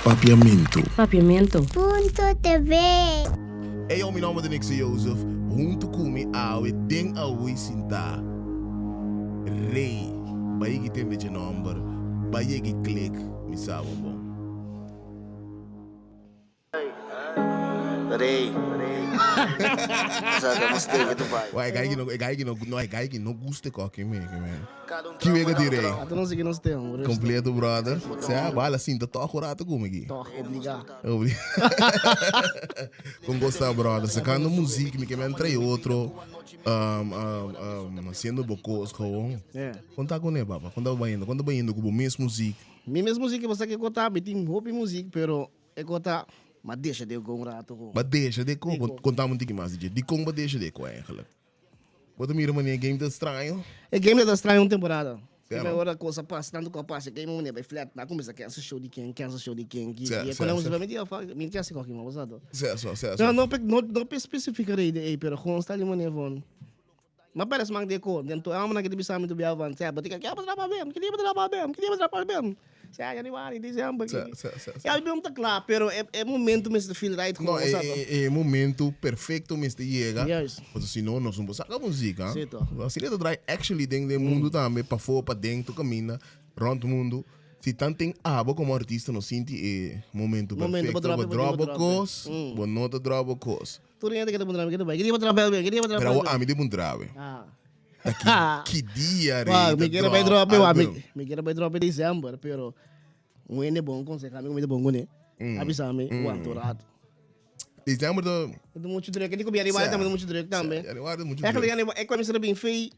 Papiamento. Papiamento. Punto TV. Eyo, mi nomber ta Nixon Joseph. Hunto cu mi awe den Ahoy sinta Rey. Bai ki tende dje nomber, bai yegi click, mi sa bo bon. Rey. Wai, e gai ki no, e gai ki no, no, e gai ki no gusta e koki mi, ki mi. Ki wega di Rey? Ata nos sigui nos tema, bro. Completo, brother. Sea, bala sinta toch un rato cu mi aki. Toch, obliga. Obliga. Con gosta, brother. Sacando muziek, mi ke men trae otro. Um, um, um, haciendo bo cos gewoon. Yeah. Con ta con e, papa? Con ta bayendo? Con ta bayendo cu bo mes muziek? Mi mes muziek, bo sa ke kota, mi tin hopi muziek, pero E ko ta, Ma desha de ko un rato ko. Ba desha de ko? Konta mi un tiki mas di dje. Dikon ba desha de ko eigenlijk? Bo ta mira manera e game ta straño? E game ta straño un temporada. Sero. Pero ora cosa pasa, tanto ku a pasa, e game manera bai flat. Nan a kuminsá cancel show di ken, cancel show di ken. Ki, Sero, i e sero, konan sero. mi di, oh fuck, mi ke hasi koki mas, bo sa to. Sero, sero, No, sero. no, no, no pe specifica reden ei, pero gewoon sta di manera van. Ma pere smak di e ko. Den tur alma nan ke ta bisa mi tur bia van, Sè, bo tin ke pa trapa album, ke dia pa trapa album, ke dia pa trapa album. Sè, januari, december. Sè, sè, sè, sè. E album ta kla, pero e e momento mester feel right No, gewoon, e, sa to. e, e momento perfecto mester yega. Juist. Pasobra si no, nos no por saka musika. Sí, toch. Asina ta draai actually den den mundo tambe, pafó, paden, tur kaminda, rond mundo. Si tanten abo komo artista no sinti e momento Momento pa perfecto, drop bo e, bo drop bo drop e. kos, bo no ta drop bo kos. Tur hende ke ta puntra mi, ke ta bai? Ki dia bo trabel be? Ki dia bo trabel Pero be? awor ami di puntra be. Ah. Ta ki, ki dia Rey Wak, ta mi kier bai drop drop e, wak, mi, album? mi kier bai drop e december, pero un hende bon conseha mi ku mi ta bon kuné. A bisa mi, wanta un rato. December ta. E ta muchu druk, e di ku januari tambe ta muchu druk tambe. Januari ta muchu Eigenlijk druk. januari, e kuminsa ta bin fei.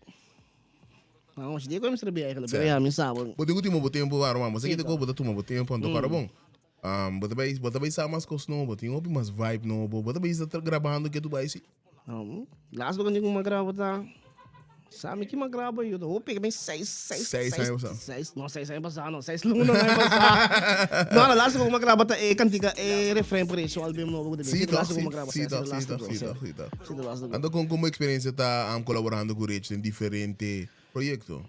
No, si di kuminsa ta bin eigenlijk, pero ya mi sa bo. Bo tin ku tuma bo tempu, ruman. Bo sa ki ta ku bo ta tuma bo tempu, anto kòrda bon. Bo ta bai, bo ta bai sa mas kos nobo, tin hopi mas vibe nobo, bo ta bai sa grabando ke tu bai si. Last loke mi a graba ta, sa mi ki mi a graba yo ta hopi, mi seis, seis, Seis aña pasá. seis, no seis aña pasá no, seis luna aña pasá. No, no, last loke mi a graba ta e kantika, e refrein por e su album nobo ku ta bin. Si Si, toch, last loke si, mi a graba, si si, toch, si last toch, loke, si si. toch, si toch. Si, de last loke. Anto kon kon bo eksperensia ta kolaborando ku Rich den diferente proyekto?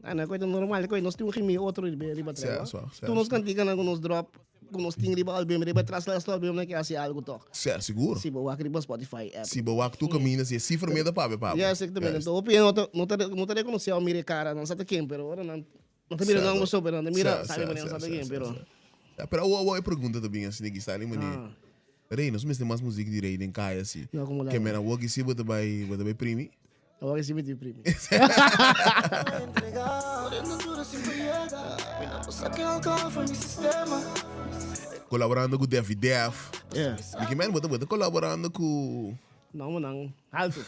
Ah, no, koe ta normal, koe nos tin un gimi otro riba riba Sea, treva. swa, sea, Tur nos swa. kantikanan ku nos drop, ku nos tin riba album, riba tras laatste album nan ke hasi algu tòg. Sea, sigur. Si bo wak riba Spotify app. Si bo wak tur kaminda, si e sifra meda papia, papia. Ja, exactamente. Juist. Anto hopi hende no ta no ta no ta rekonosé òf mira e kara, nan sa ta ken, pero ora nan nan ta mira Sea, nan bo so, pero nan ta mira, sea, sabi sea, manera nan sea, sa ta sea, ken, sea, pero. sea. Ja, pero awor awor e pregunta ta bin asina ki sali manera. Ah. Rey, nos mester mas muzik di Rey den kaya si. No, komo la. Ke men awor ki si bo ta bai bo ta bai primi. Awor si mi tin primi. Colaborando cu Defi Def. Yeah. Mickey Man, bo ta bo ta colaborando cu No, manan alto.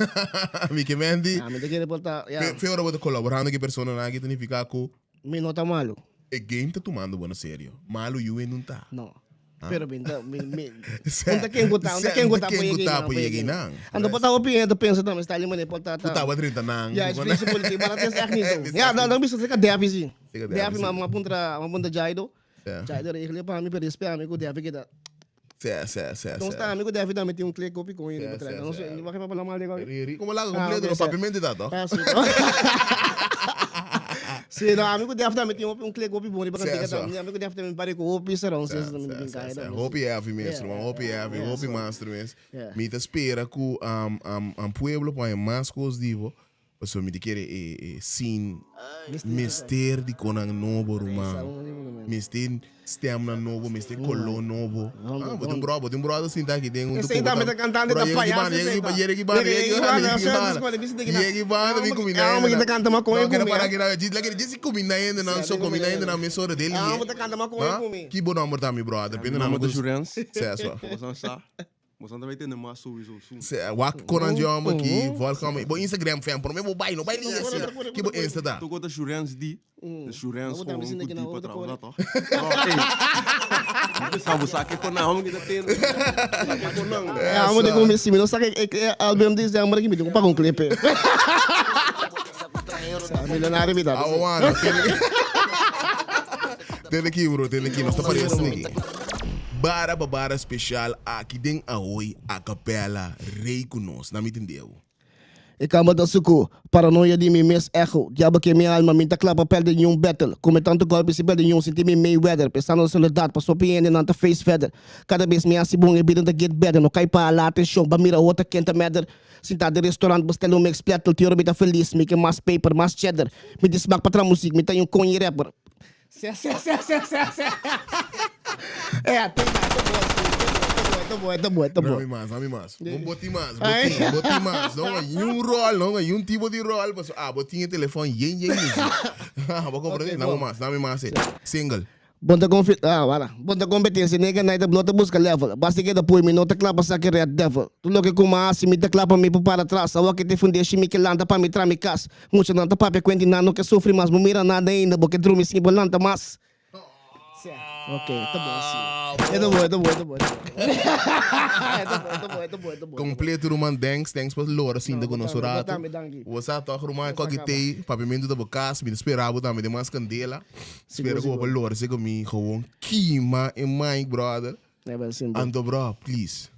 Mickey Man di. Ah, mi ta kere por ta, ya. Fe fe ora bo ta colaborando cu e personanan aki ta nifica cu Mi no ta malo. E game ta tumando bo na serio. Malo yu e nun ta. No. Pero mi ta, mi, mi, Sè, un ta ken ku ta, un ta sè, ken ku un ta ta ken ku ta pa pa yega yega einan. einan. Anto por ta hopi hende ta pensa tambe sta li manera por ta Ku ta. taba drenta nan. Ja, es frisse politiek, maar dat is echt niet zo. Ja, dan, dan bisa seka Defi si. Seka Defi, Defi, si. ma, ma puntra, ma puntra Jaido. Sè. Jaido regel pa mi, pero respect mi ku Defi kita. Sè, sè, sè, Don sè. sta mi ku Defi tambe tin un klik hopi kon Sè, riba sè, trek. No sè. sé, wacht even pa la mal de Ri, ri, como laga Ah, completo, oké, no sè. papiamento ta, toch? Ah, sí. Sí, no, ami ku Def tambe tin hopi un klik hopi bon riba Sè, kantika sè. tambe. Ami ku Def tambe pare ku hopi sarong Sè, sè tambe sè, bin sè, kai sè. tambe. Hopi heavy mes, Yeah, ruman. Hopi heavy, yeah, hopi so. master mes. Yeah. Mi ta spera ku um, um, um pueblo por haña mas kos di bo. Pasobra mi ta kere e, e scene mester di konan nobo, ruman. Mester stemnan nobo, mester koló nobo. Ah, bo tin bro, bo tin brother sinta aki den un Esei tambe ta kantante ta payaso esei ta. Yere ki banda, yere ki banda, yere ki banda. Yere ki banda, mi kuminda Ah, hende ta kanta makonha No, keda kumi. para keda, djis la djis si kuminda hende nan, so kuminda hende nan mesora deli. Ah, ta kanta makonha kumi. Ki bo nomber ta mi brother? Pende Mi nan nomber ta ku. Jurens. Sè so. Bosan sa. Bosan ta bai tende mas sowieso soon. Sè, wak konan dje homber ki volg hom. Bo Instagram fam, prome bo bai, no bai ni asina. Ki bo Insta ta? Toko ta Jurens di. Jurens Bo tambe gewoon sinta ku ki na di pa otro traha, kore. toch? No, ey. Mi pensa bo sa ke konan homber ki ta tende. Sa ke konan. Ja, moet ik om si mi no sa ke e album december ki mi tin ku paga un clip. Sa millonario mi ta. Awo mano, tene Tene ki bro, tene ki, nos ta paria sneaky. Bara pa bara special aki den Ahoy Acapella Rey ku nos, na mi tende bo. E kamba ta suku, paranoia di mi mes echo. Diabel ke mi alma, mi ta kla pa pèrdè niun battle. Kome tantu gòlpi si pèrdè niun sinti mi Mayweather. Pensando na soledad, paso pi hendenan ta face verder. Kada bes mi hasi bon e bida ta get better. No kai pa hala atenshon, pa mira otro ken ta mèder. Sintá den restaurant, bestèl un mix platter, te ora mi ta felis, mi ke mas paper, mas cheddar. Mi tin smak pa tra muzik, mi ta un koñi rapper. Se, se, se, se, se, se. Eh, te na, te boa, te boa, te boa, te boa. Nami mas, nami mas. Bon boti mas, boti, boti mas. No, un rol, no, un tipo di rol. Paso, ah, bo tin e telefon yen yen music. Bo comprende? Ok, Nami bon. mas, nami mas. Single. Bon ta confi ah, wala. Bon ta competencia, nega night ta blota busca level. Basta keda pui mi no ta kla pa saki red devil. Tur loke ku mi a hasi mi ta kla pa mi por para atras. Awor ke te fundeshi mi ke lanta pa mi tra mi kas. Muchanan ta papia kuenti nan no ke sufri mas. Bo mira nada ainda, bo ke drumi sin bo lanta mas. Sea, ok, ta bon asi. E ta bon, e ta bon, e ta bon. E ta bon, e ta bon, e ta bon, e ta bon. Completo ruman, thanks, thanks pa lora sinta ku nos un Bo rato. tambe, danki. Bo sa toch ruman, Bo sa koki kaba. tei, papiamentu ta bo kas, mi ta spera bo tambe den mas kandela. Spera ku bo por lora si ku mi gewoon kima e mic, brother. Never seen that. Anto bro, please,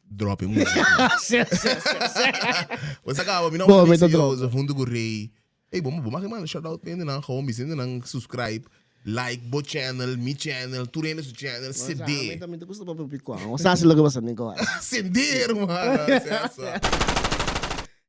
drop e musica. Sí, sí, sí, sí. Bo sa kaba, mi no Bo, mi ta drop. huntu ku Rey. Ey, bo bo mag manda shout out pa hendenan gewoon bisa hendenan subscribe, like bo channel, mi channel, tur hende su channel, cede. Mi ta gusta papia pico. Sa si loke pasa Nico. Cede, hermano. Sea so.